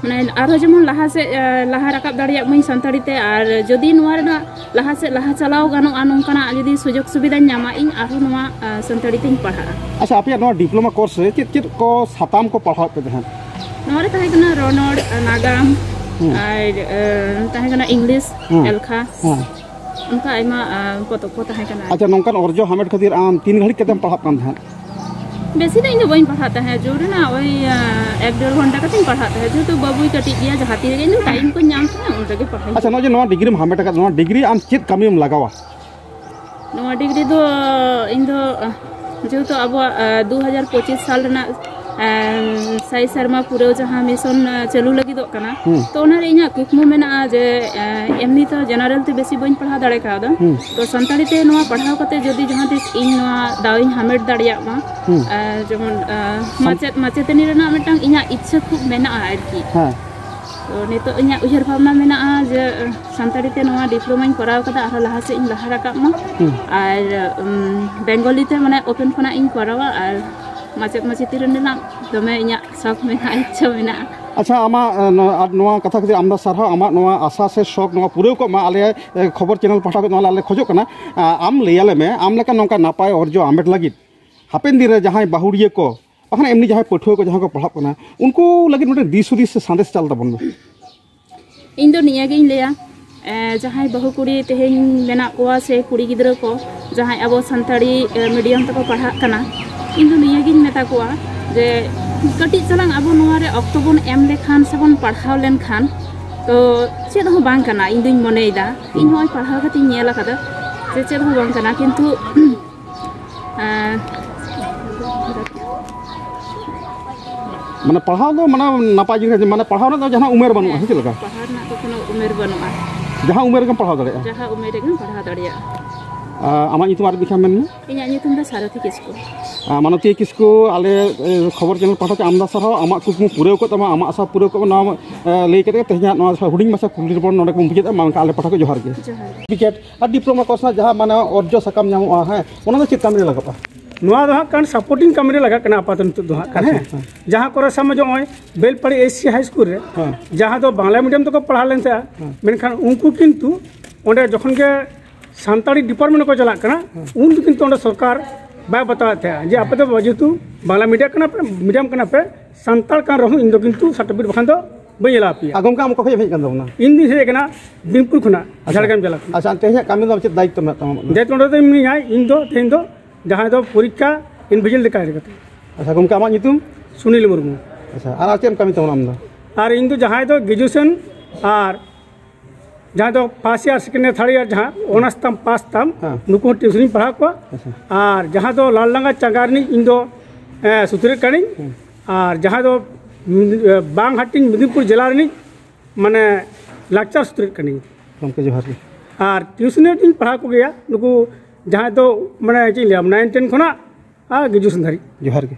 ᱢᱟᱱᱮ ᱟᱨᱦᱚᱸ ᱡᱮᱢᱚᱱ ᱞᱟᱦᱟ ᱥᱮᱫ, ᱮ, ᱞᱟᱦᱟ ᱨᱟᱠᱟᱵ ᱫᱟᱲᱮᱭᱟᱜ ᱢᱟᱹᱧ ᱥᱟᱱᱛᱟᱲᱤ ᱛᱮ, ᱟᱨ ᱡᱩᱫᱤ ᱱᱚᱣᱟ ᱨᱮᱱᱟᱜ ᱞᱟᱦᱟ ᱥᱮᱫ ᱞᱟᱦᱟ ᱪᱟᱞᱟᱣ ᱜᱟᱱᱚᱜᱼᱟ, ᱱᱚᱝᱠᱟᱱᱟᱜ ᱡᱩᱫᱤ ᱥᱩᱡᱳᱜᱽ ᱥᱩᱵᱤᱫᱷᱟᱧ ᱧᱟᱢᱟ, ᱤᱧ ᱟᱨᱦᱚᱸ ᱱᱚᱣᱟ, ᱮ, ᱥᱟᱱᱛᱟᱲᱤ ᱛᱤᱧ ᱯᱟᱲᱦᱟᱜᱼᱟ᱾ ᱟᱪᱪᱷᱟ, ᱟᱯᱮᱭᱟᱜ ᱱᱚᱣᱟ ᱰᱤᱯᱞᱳᱢᱟ ᱠᱳᱨᱥ ᱨᱮ ᱪᱮᱫ ᱪᱮᱫ ᱠᱚ ᱥᱟᱛᱟᱢ ᱠᱚ ᱯᱟᱲᱦᱟᱣᱮᱫ ᱯᱮ ᱛᱟᱦᱮᱸᱫ? ᱱᱚᱣᱟ ᱨᱮ ᱛᱟᱦᱮᱸ ᱠᱟᱱᱟ ᱨᱚᱱᱚᱲ, ᱱᱟᱜᱟᱢ, ᱦᱩᱸ᱾ ᱟᱨ, ᱮ, ᱛᱟᱦᱮᱸ ᱠᱟᱱᱟ ᱤᱝᱞᱤᱥ, ᱦᱩᱸ᱾ ᱮᱞᱠᱷᱟ᱾ ᱦᱩᱸ᱾ ᱚᱱᱠᱟ ᱟᱭᱢᱟ, ᱮ, ᱯᱚᱛᱚᱵ ᱠᱚ ᱛᱟᱦᱮᱸ ᱠᱟᱱᱟ᱾ ᱟᱪᱪᱷᱟ, ᱱᱚᱝᱠᱟᱱ ᱚᱨᱡᱚ ᱦᱟᱢᱮᱴ ᱠᱷᱟᱹᱛᱤᱨ ᱟᱢ ᱛᱤᱱ ᱜᱷᱟᱹᱲᱤᱡ ᱠᱟᱛᱮᱢ ᱯᱟᱲᱦᱟᱜ ᱠᱟᱱ ᱛᱟᱦᱮᱸᱫ? ᱵᱮᱥᱤ ᱫᱚ ᱤᱧ ᱫᱚ ᱵᱟᱹᱧ ᱯᱟᱲᱦᱟᱜ ᱛᱟᱦᱮᱸᱫ, ᱡᱳᱨ ᱨᱮᱱᱟᱜ ᱳᱭ, ᱮ, ᱮᱠ ᱰᱮᱲ ᱜᱷᱚᱱᱴᱟ ᱠᱟᱛᱮᱧ ᱯᱟᱲᱦᱟᱜ ᱛᱟᱦᱮᱸᱫ, ᱡᱮᱦᱮᱛᱩ ᱵᱟᱹᱵᱩᱭ ᱠᱟᱹᱴᱤᱡ ᱜᱮᱭᱟ, ᱡᱟᱦᱟᱸ ᱛᱤ ᱨᱮᱜᱮ ᱤᱧ ᱫᱚ ᱴᱟᱭᱤᱢ ᱠᱚᱧ ᱧᱟᱢ ᱛᱟᱦᱮᱸᱫ, ᱩᱱ ᱨᱮᱜᱮ ᱯᱟᱲᱦᱟᱜ᱾ ᱟᱪᱪᱷᱟ, ᱱᱚᱜᱼᱚᱭ ᱡᱮ ᱱᱚᱣᱟ ᱰᱤᱜᱽᱨᱤᱢ ᱦᱟᱢᱮᱴ ᱟᱠᱟᱫ, ᱱᱚᱣᱟ ᱰᱤᱜᱽᱨᱤ ᱟᱢ ᱪᱮᱫ ᱠᱟᱹᱢᱤᱢ ᱞᱟᱜᱟᱣᱟ? ᱱᱚᱣᱟ ᱰᱤᱜᱽᱨᱤ ᱫᱚ ᱤᱧ ᱫᱚ, ᱮ, ᱡᱮᱦᱮᱛᱩ ᱟᱵᱚᱣᱟᱜ, ᱮ, ᱫᱩ ᱦᱟᱡᱟᱨ ᱯᱚᱸᱪᱤᱥ ᱥᱟᱞ ᱨᱮᱱᱟᱜ ᱮᱸ, ᱥᱟᱭ ᱥᱮᱨᱢᱟ ᱯᱩᱨᱟᱹᱣ ᱡᱟᱦᱟᱸ ᱢᱤᱥᱚᱱ, ᱮᱸ, ᱪᱟᱹᱞᱩ ᱞᱟᱹᱜᱤᱫᱚᱜ ᱠᱟᱱᱟ, ᱦᱩᱸ᱾ ᱛᱚ ᱚᱱᱟᱨᱮ ᱤᱧᱟᱹᱜ ᱠᱩᱠᱢᱩ ᱢᱮᱱᱟᱜᱼᱟ ᱡᱮ, ᱮᱸ, ᱮᱢᱱᱤ ᱛᱚ ᱡᱮᱱᱟᱨᱮᱞ ᱛᱮ ᱵᱮᱥᱤ ᱵᱟᱹᱧ ᱯᱟᱲᱦᱟᱣ ᱫᱟᱲᱮ ᱠᱟᱣᱫᱟ, ᱦᱩᱸ᱾ ᱛᱚ ᱥᱟᱱᱛᱟᱲᱤ ᱛᱮ ᱱᱚᱣᱟ ᱯᱟᱲᱦᱟᱣ ᱠᱟᱛᱮ ᱡᱩᱫᱤ ᱡᱟᱦᱟᱸ ᱛᱤᱥ ᱤᱧ ᱱᱚᱣᱟ ᱫᱟᱣ ᱤᱧ ᱦᱟᱢᱮᱴ ᱫᱟᱲᱮᱭᱟᱜ ᱢᱟ, ᱦᱩᱸ᱾ ᱮᱸ, ᱡᱮᱢᱚᱱ, ᱮᱸ, ᱥᱟᱱ- ᱢᱟᱪᱮᱫ ᱢᱟᱪᱮᱛᱟᱹᱱᱤ ᱨᱮᱱᱟᱜ ᱢᱤᱫᱴᱟᱝ ᱤᱧᱟᱹᱜ ᱤᱪᱪᱷᱟᱹ ᱠᱷᱩᱵ ᱢᱮᱱᱟᱜᱼᱟ ᱟᱨᱠᱤ᱾ ᱦᱮᱸ᱾ ᱛᱚ ᱱᱤᱛᱚᱜ ᱤᱧᱟᱹᱜ ᱩᱭᱦᱟᱹᱨ ᱵᱷᱟᱵᱽᱱᱟ ᱢᱮᱱᱟᱜᱼᱟ ᱡᱮ, ᱥᱟᱱᱛᱟᱲᱤ ᱛᱮ ᱱᱚᱣᱟ ᱰᱤᱯᱞᱳᱢᱟᱧ ᱠᱚᱨᱟᱣ ᱠᱟᱫᱟ, ᱟᱨᱦᱚᱸ ᱞᱟᱦᱟ ᱥᱮᱫ ᱤᱧ ᱞᱟᱦᱟ ᱨᱟᱠᱟᱵ ᱢᱟ᱾ ᱦᱩᱸ᱾ ᱟᱨ, ᱩᱢ, ᱵᱮᱝᱜᱚᱞᱤ ᱛᱮ ᱢᱟᱱᱮ ᱳᱯᱮᱱ ᱠᱷᱚᱱᱟᱜ ᱤᱧ ᱠᱚᱨᱟᱣᱟ, ᱟᱨ ᱢᱟᱪᱮᱫ ᱢᱟᱪᱮᱛᱤ ᱨᱮᱱᱟᱜ ᱫᱚᱢᱮ ᱤᱧᱟᱹᱜ ᱥᱚᱠ ᱢᱮᱱᱟᱜᱼᱟ, ᱤᱪᱪᱷᱟᱹ ᱢᱮᱱᱟᱜᱼᱟ᱾ ᱟᱪᱪᱷᱟ, ᱟᱢᱟᱜ, ᱮ, ᱱᱚᱣᱟ, ᱟᱨ ᱱᱚᱣᱟ ᱠᱟᱛᱷᱟ ᱠᱷᱟᱹᱛᱤᱨ ᱟᱢᱫᱟ ᱥᱟᱨᱦᱟᱣ᱾ ᱟᱢᱟᱜ ᱱᱚᱣᱟ ᱟᱥᱟ ᱥᱮ ᱥᱚᱠ ᱱᱚᱣᱟ ᱯᱩᱨᱟᱹᱣ ᱠᱚᱜ ᱢᱟ, ᱟᱞᱮ, ᱮ, ᱠᱷᱚᱵᱚᱨ ᱪᱮᱱᱮᱞ ᱯᱟᱦᱴᱟ ᱠᱷᱚᱱ ᱱᱚᱣᱟ ᱞᱮ, ᱟᱞᱮ ᱠᱷᱚᱡᱚᱜ ᱠᱟᱱᱟ᱾ ᱟ, ᱟᱢ ᱞᱟᱹᱭ ᱟᱞᱮ ᱢᱮ, ᱟᱢ ᱞᱮᱠᱟ ᱱᱚᱝᱠᱟ ᱱᱟᱯᱟᱭ ᱚᱨᱡᱚ ᱦᱟᱢᱮᱴ ᱞᱟᱹᱜᱤᱫ ᱦᱟᱯᱮᱱ ᱫᱤᱱ ᱨᱮ ᱡᱟᱦᱟᱸᱭ ᱵᱟᱹᱦᱩᱲᱤᱭᱟᱹ ᱠᱚ, ᱵᱟᱠᱷᱟᱱ ᱮᱢᱱᱤ ᱡᱟᱦᱟᱸᱭ ᱯᱟᱹᱴᱷᱩᱣᱟᱹ ᱠᱚ ᱡᱟᱦᱟᱸ ᱠᱚ ᱯᱟᱲᱦᱟᱜ ᱠᱟᱱᱟ, ᱩᱱᱠᱩ ᱞᱟᱹᱜᱤᱫ ᱢᱤᱫᱴᱮᱱ ᱫᱤᱥ ᱦᱩᱫᱤᱥ ᱥᱮ ᱥᱟᱸᱫᱮᱥ ᱪᱟᱞ ᱛᱟᱵᱚᱱ ᱢᱮ᱾ ᱤᱧ ᱫᱚ ᱱᱤᱭᱟᱹᱜᱤᱧ ᱞᱟᱹᱭᱟ, ᱮ, ᱡᱟᱦᱟᱸᱭ ᱵᱟᱹᱦᱩ ᱠᱩᱲᱤ ᱛᱮᱦᱮᱧ ᱢᱮᱱᱟᱜ ᱠᱚᱣᱟ ᱥᱮ ᱠᱩᱲᱤ ᱜᱤᱫᱽᱨᱟᱹ ᱠᱚ ᱡᱟᱦᱟᱸᱭ ᱟᱵᱚ ᱥᱟᱱᱛᱟᱲᱤ, ᱮ, ᱢᱤᱰᱤᱭᱟᱢ ᱛᱮᱠᱚ ᱯᱟᱲᱦᱟᱜ ᱠᱟᱱᱟ, ᱤᱧ ᱫᱚ ᱱᱤᱭᱟᱹᱜᱤᱧ ᱢᱮᱛᱟ ᱠᱚᱣᱟ ᱡᱮ ᱠᱟᱹᱴᱤᱡ ᱪᱟᱞᱟᱝ ᱟᱵᱚ ᱱᱚᱣᱟ ᱨᱮ ᱚᱠᱛᱚ ᱵᱚᱱ ᱮᱢ ᱞᱮᱠᱷᱟᱱ ᱥᱮᱵᱚᱱ ᱯᱟᱲᱦᱟᱣ ᱞᱮᱱᱠᱷᱟᱱ ᱛᱚ ᱪᱮᱫ ᱦᱚᱸ ᱵᱟᱝ ᱠᱟᱱᱟ, ᱤᱧ ᱫᱩᱧ ᱢᱚᱱᱮᱭᱮᱫᱟ᱾ ᱤᱧ ᱦᱚᱸᱜᱼᱚᱭ ᱯᱟᱲᱦᱟᱣ ᱠᱟᱛᱮᱧ ᱧᱮᱞ ᱟᱠᱟᱫᱟ ᱡᱮ ᱪᱮᱫ ᱦᱚᱸ ᱵᱟᱝ ᱠᱟᱱᱟ, ᱠᱤᱱᱛᱩ ᱟᱨ ᱢᱟᱱᱮ ᱯᱟᱲᱦᱟᱣ ᱫᱚ ᱢᱟᱱᱮ ᱱᱟᱯᱟᱭ ᱡᱤᱱᱤᱥ, ᱢᱟᱱᱮ ᱯᱟᱲᱦᱟᱣ ᱨᱮᱱᱟᱜ ᱫᱚ ᱡᱟᱦᱟᱱᱟᱜ ᱩᱢᱮᱨ ᱵᱟᱹᱱᱩᱜᱼᱟ, ᱥᱮ ᱪᱮᱫ ᱞᱮᱠᱟ? ᱯᱟᱲᱦᱟᱣ ᱨᱮᱱᱟᱜ ᱫᱚ ᱠᱳᱱᱳ ᱩᱢᱮᱨ ᱵᱟᱹᱱᱩᱜᱼᱟ᱾ ᱡᱟᱦᱟᱸ ᱩᱢᱮᱨ ᱨᱮᱜᱮᱢ ᱯᱟᱲᱦᱟᱣ ᱫᱟᱲᱮᱭᱟᱜᱼᱟ᱾ ᱡᱟᱦᱟᱸ ᱩᱢᱮᱨ ᱨᱮᱜᱮᱢ ᱯᱟᱲᱦᱟᱣ ᱫᱟᱲᱮᱭᱟᱜᱼᱟ᱾ ᱟᱨ ᱟᱢᱟᱜ ᱧᱩᱛᱩᱢ ᱟᱨ ᱢᱤᱫ ᱫᱷᱟᱣ ᱢᱮᱱ ᱢᱮ᱾ ᱤᱧᱟᱹᱜ ᱧᱩᱛᱩᱢ ᱫᱚ ᱥᱟᱨᱚᱛᱷᱤ ᱠᱤᱥᱠᱩ᱾ ᱟᱨ ᱢᱟᱱᱚᱛᱤᱭᱟᱹ ᱠᱤᱥᱠᱩ, ᱟᱞᱮ, ᱮ, ᱠᱷᱚᱵᱚᱨ ᱪᱮᱱᱮᱞ ᱯᱟᱦᱴᱟ ᱛᱮ ᱟᱢᱫᱟ ᱥᱟᱨᱦᱟᱣ, ᱟᱢᱟᱜ ᱠᱩᱠᱢᱩ ᱯᱩᱨᱟᱹᱣ ᱠᱚᱜ ᱛᱟᱢᱟ, ᱟᱢᱟᱜ ᱟᱥᱟ ᱯᱩᱨᱟᱹᱣ ᱠᱚᱜ ᱢᱟ, ᱱᱚᱣᱟ, ᱮ, ᱞᱟᱹᱭ ᱠᱟᱛᱮ ᱜᱮ ᱛᱮᱦᱮᱧᱟᱜ ᱱᱚᱣᱟ ᱦᱩᱰᱤᱧ ᱢᱟᱪᱷᱟ ᱠᱩᱠᱞᱤ ᱨᱚᱯᱚᱲ ᱱᱚᱰᱮ ᱜᱮᱵᱚᱱ ᱢᱩᱪᱟᱹᱫᱟ᱾ ᱢᱟ ᱮᱱᱠᱷᱟᱱ ᱟᱞᱮ ᱯᱟᱦᱴᱟ ᱠᱷᱚᱱ ᱡᱚᱦᱟᱨ ᱜᱮ᱾ ᱡᱚᱦᱟᱨ ᱜᱮ᱾ ᱥᱟᱨᱴᱤᱯᱷᱤᱠᱮᱴ ᱟᱨ ᱰᱤᱯᱞᱳᱢᱟ ᱠᱳᱨᱥ ᱨᱮᱱᱟᱜ ᱡᱟᱦᱟᱸ ᱢᱟᱱᱮ ᱚᱨᱡᱚ ᱥᱟᱠᱟᱢ ᱧᱟᱢᱚᱜᱼᱟ, ᱦᱮᱸ, ᱚᱱᱟ ᱫᱚ ᱪᱮᱫ ᱠᱟᱹᱢᱤ ᱨᱮ ᱞᱟᱜᱟᱜᱼᱟ? ᱱᱚᱣᱟ ᱫᱚ ᱦᱟᱸᱜ ᱠᱷᱟᱱ ᱥᱟᱯᱳᱨᱴᱤᱝ ᱠᱟᱹᱢᱤ ᱨᱮ ᱞᱟᱜᱟᱜ ᱠᱟᱱᱟ ᱟᱯᱟᱛᱚᱛᱚ ᱱᱤᱛᱚᱜ ᱫᱚ ᱦᱟᱸᱜ ᱠᱷᱟᱱ, ᱦᱮᱸ᱾ ᱟᱪᱪᱷᱟ, ᱦᱮᱸ᱾ ᱡᱟᱦᱟᱸ ᱠᱚᱨᱮ ᱥᱟᱵ ᱢᱮ ᱱᱚᱜᱼᱚᱭ ᱵᱮᱞᱯᱟᱲᱤ ᱮᱭᱤᱪ ᱥᱤ ᱦᱟᱭ ᱥᱠᱩᱞ ᱨᱮ, ᱦᱮᱸ᱾ ᱡᱟᱦᱟᱸ ᱫᱚ ᱵᱟᱝᱞᱟ ᱢᱤᱰᱤᱭᱟᱢ ᱛᱮᱠᱚ ᱯᱟᱲᱦᱟᱣ ᱞᱮᱱ ᱛᱟᱦᱮᱸᱜᱼᱟ, ᱦᱮᱸ᱾ ᱢᱮᱱᱠᱷᱟᱱ ᱩᱱᱠᱩ ᱠᱤᱱᱛᱩ ᱚᱸᱰᱮ ᱡᱚᱠᱷᱚᱱ ᱜᱮ ᱥᱟᱱᱛᱟᱲᱤ ᱰᱤᱯᱟᱨᱴᱢᱮᱱᱴ ᱠᱚ ᱪᱟᱞᱟᱜ ᱠᱟᱱᱟ, ᱦᱮᱸ᱾ ᱩᱱ ᱫᱚ ᱠᱤᱱᱛᱩ ᱚᱸᱰᱮ ᱥᱚᱨᱠᱟᱨ ᱵᱟᱭ ᱵᱟᱛᱟᱣᱮᱫ ᱛᱟᱦᱮᱸᱜᱼᱟ ᱡᱮ ᱟᱯᱮ ᱫᱚ ᱡᱮᱦᱮᱛᱩ ᱵᱟᱝᱞᱟ ᱢᱤᱰᱤᱭᱟ ᱠᱟᱱᱟ ᱯᱮ, ᱢᱤᱰᱤᱭᱟᱢ ᱠᱟᱱᱟ ᱯᱮ, ᱥᱟᱱᱛᱟᱲ ᱠᱟᱱ ᱨᱮᱦᱚᱸ ᱤᱧ ᱫᱚ ᱠᱤᱱᱛᱩ ᱥᱟᱨᱴᱤᱯᱷᱤᱠᱮᱴ ᱵᱟᱠᱷᱟᱱ ᱫᱚ ᱵᱟᱹᱧ ᱮᱞᱟᱣ ᱯᱮᱭᱟ᱾ ᱟᱨ ᱜᱚᱢᱠᱮ, ᱟᱢ ᱚᱠᱟ ᱠᱷᱚᱱ ᱮᱢ ᱦᱮᱡ ᱠᱟᱱ ᱛᱟᱵᱚᱱᱟ? ᱤᱧ ᱫᱩᱧ ᱦᱮᱡ ᱠᱟᱱᱟ ᱵᱤᱱᱯᱩᱨ ᱠᱷᱚᱱᱟᱜ, ᱟᱪᱪᱷᱟ᱾ ᱡᱷᱟᱲᱜᱨᱟᱢ ᱡᱮᱞᱟ ᱠᱷᱚᱱᱟᱜ᱾ ᱟᱪᱪᱷᱟ, ᱛᱮᱦᱮᱧᱟᱜ ᱠᱟᱹᱢᱤ ᱫᱚ ᱪᱮᱫ ᱫᱟᱭᱤᱛᱛᱚ ᱢᱮᱱᱟᱜ ᱛᱟᱢᱟ ᱟᱢᱟᱜ ᱫᱚ? ᱡᱮᱦᱮᱛᱩ ᱱᱚᱰᱮ ᱫᱚ ᱢᱤᱱᱟᱹᱧᱟ, ᱤᱧ ᱫᱚ ᱛᱮᱦᱮᱧ ᱫᱚ ᱡᱟᱦᱟᱸᱭ ᱫᱚ ᱯᱚᱨᱤᱠᱠᱷᱟ ᱤᱱᱵᱷᱤᱡᱤᱞ ᱞᱮᱠᱟ ᱤᱫᱤ ᱠᱟᱛᱮ᱾ ᱟᱪᱪᱷᱟ ᱜᱚᱢᱠᱮ, ᱟᱢᱟᱜ ᱧᱩᱛᱩᱢ? ᱥᱩᱱᱤᱞ ᱢᱩᱨᱢᱩ᱾ ᱟᱪᱪᱷᱟ, ᱟᱨ, ᱟᱨ ᱪᱮᱫ ᱮᱢ ᱠᱟᱹᱢᱤ ᱛᱟᱵᱚᱱᱟ ᱟᱢ ᱫᱚ? ᱟᱨ ᱤᱧ ᱫᱚ ᱡᱟᱦᱟᱸᱭ ᱫᱚ ᱜᱨᱮᱡᱩᱭᱮᱥᱚᱱ ᱟᱨ ᱡᱟᱦᱟᱸ ᱫᱚ first year, second year, third year ᱡᱟᱦᱟᱸ ᱚᱱᱟᱨᱥ ᱛᱟᱢ, ᱯᱟᱥ ᱛᱟᱢ, ᱦᱮᱸ᱾ ᱱᱩᱠᱩ ᱦᱚᱸ ᱴᱤᱭᱩᱥᱚᱱᱤᱧ ᱯᱟᱲᱦᱟᱣ ᱠᱚᱣᱟ᱾ ᱟᱪᱪᱷᱟ᱾ ᱟᱨ ᱡᱟᱦᱟᱸ ᱫᱚ ᱞᱟᱞᱰᱟᱸᱜᱟ ᱪᱟᱸᱜᱟ ᱨᱤᱱᱤᱡ ᱤᱧ ᱫᱚ ᱦᱮᱸ, ᱥᱩᱛᱨᱮᱫ ᱠᱟᱹᱱᱟᱹᱧ᱾ ᱟᱨ ᱡᱟᱦᱟᱸ ᱫᱚ ᱢᱤᱫ- ᱵᱟᱝ ᱦᱟᱹᱴᱤᱧ ᱢᱮᱫᱤᱱᱯᱩᱨ ᱡᱮᱞᱟ ᱨᱤᱱᱤᱡ ᱢᱟᱱᱮ ᱞᱟᱠᱪᱟᱨ ᱥᱩᱛᱨᱮᱫ ᱠᱟᱹᱱᱟᱹᱧ᱾ ᱜᱚᱢᱠᱮ, ᱡᱚᱦᱟᱨ ᱜᱮ᱾ ᱟᱨ ᱴᱤᱭᱩᱥᱚᱱᱤ ᱤᱧ ᱯᱟᱲᱦᱟᱣ ᱠᱚᱜᱮᱭᱟ ᱱᱩᱠᱩ ᱡᱟᱦᱟᱸᱭ ᱫᱚ ᱢᱟᱱᱮ ᱪᱮᱫ ᱤᱧ ᱞᱟᱹᱭᱟ, ᱱᱟᱭᱤᱱ ᱴᱮᱱ ᱠᱷᱚᱱᱟᱜ ᱟᱨ ᱜᱨᱮᱡᱩᱭᱮᱥᱚᱱ ᱫᱷᱟᱹᱨᱤᱡ᱾ ᱡᱚᱦᱟᱨ ᱜᱮ᱾